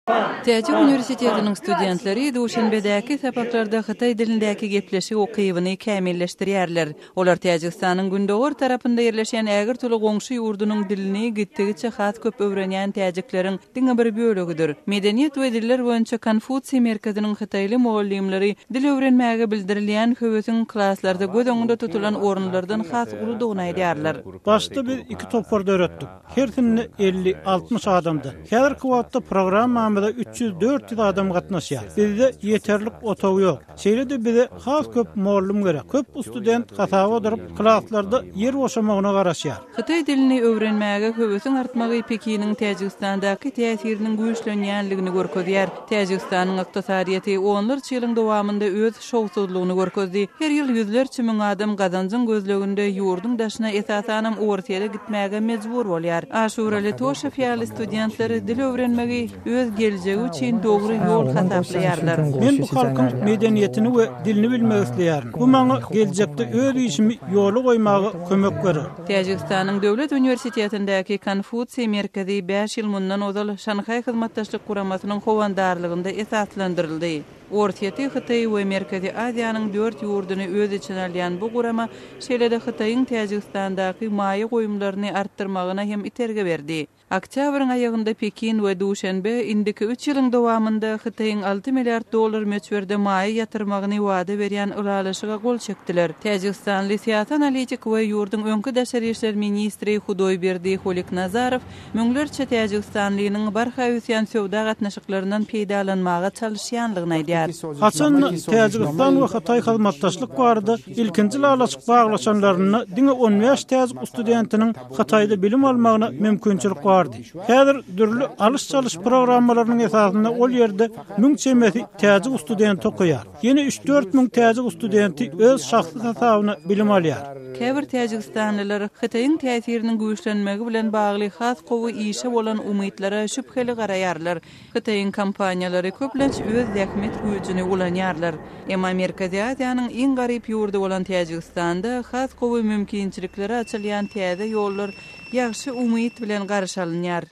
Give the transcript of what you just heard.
Täjik uniwersitetiniň studentleri Duşenbedäki sapaklarda hytaý dilindäki gepleşik ukybyny kämilleşdirýärler. Olar Täjigistanyň gündogar tarapynda ýerleşýän ägirt uly goňşy ýurdunyň dilini gitdigiçe has köp öwrenýän täjikleriň diňe bir bölegidir. Medeniýet we diller boýunça Konfusiý merkeziniň hytaýly mugallymlary dil öwrenmäge bildirilýän höwesiň klaslarda göz öňünde tutulan orunlardan has uludygyny aýdýarlar. Başda biz iki topar döretdik. Hersinde 50, 60 adamdan. Häzirki wagtda programmamyza 300-400 adam gatnaşýar. Bizde ýeterlik otag ýok. Şeýle-de bize has köp mugallym gerek. Köp student hasaba durup, klaslarda ýer boşamagyna garaşýar. Hytaý dilini öwrenmäge höwesiň artmagy Pekiniň Täjigistandaky täsiriniň güýçlenýänligini görkezýär. Täjigistanyň ykdysadyýeti onlarça ýylyň dowamynda öz şowsuzlygyny görkezdi. Her ýyl ýüzlerçe müň adam gazanjyň gözleginde ýurduň daşyna, esasanam Orsýete gitmäge mejbur bolýar. Aşuraly Toşew ýaly studentler dil öwrenmegi öz geljegi üçin dogry ýol hasaplaýarlar. Men bu halkyň medeniýetini we dilini bilmek isleýärin. Bu maňa geljekde öz işimi ýola goýmaga kömek berer. Täjigistanyň Döwlet uniwersitetindäki Konfusiý merkezi bäş ýyl mundan ozal Şanhaý Hyzmatdaşlyk Guramasynyň howandarlygynda esaslandyryldy. Orsýeti, Hytaýy we Merkezi Aziýanyň dört ýurduny öz içine alýan bu gurama şeýle-de Hytaýyň Täjigistandaky maýa goýumlaryny artdyrmagyna hem itergi berdi. Oktýabryň aýagynda Pekin we Duşenbe indiki üç ýylyň dowamynda Hytaýyň alty milliard dollar möçberde maýa ýatyrmagyny wada berýän ylalaşyga gol çekdiler. Täjigistanly syýasy analitik we ýurduň öňki daşary işler ministri Hudoýberdi Holiknazarow Müňlerçe täjigistanlynyň barha ösýän söwda gatnaşyklaryndan peýdalanmaga çalyşýanlygyny aýdýar. Haçan-da Täjigistan we Hytaý hyzmatdaşlyk barada ilkinji ylalaşyk baglaşanlarynda diňe 15 täjik studentiniň Hytaýda bilim almagyna mümkinçilik bardy. Häzir dürli alyş-çalyş programmalarynyň esasynda ol ýerde müň çemesi täjik studenti okaýar. Ýene üç-dört müň täjik studenti öz şahsy hasabyna bilim alýar. Käbir täjigistanlylar Hytaýyň täsiriniň güýçlenmegi bilen bagly has gowy işe bolan umytlara şübheli garaýarlar. Hytaýyň kompaniýalary köplenç öz zähmet güýjüni ulanýarlar. Emma Merkezi Aziýanyň iň garyp ýurdy bolan Täjigistanda has gowy mümkinçiliklere açylýan täze ýollar ýagşy umyt bilen garşy alynýar.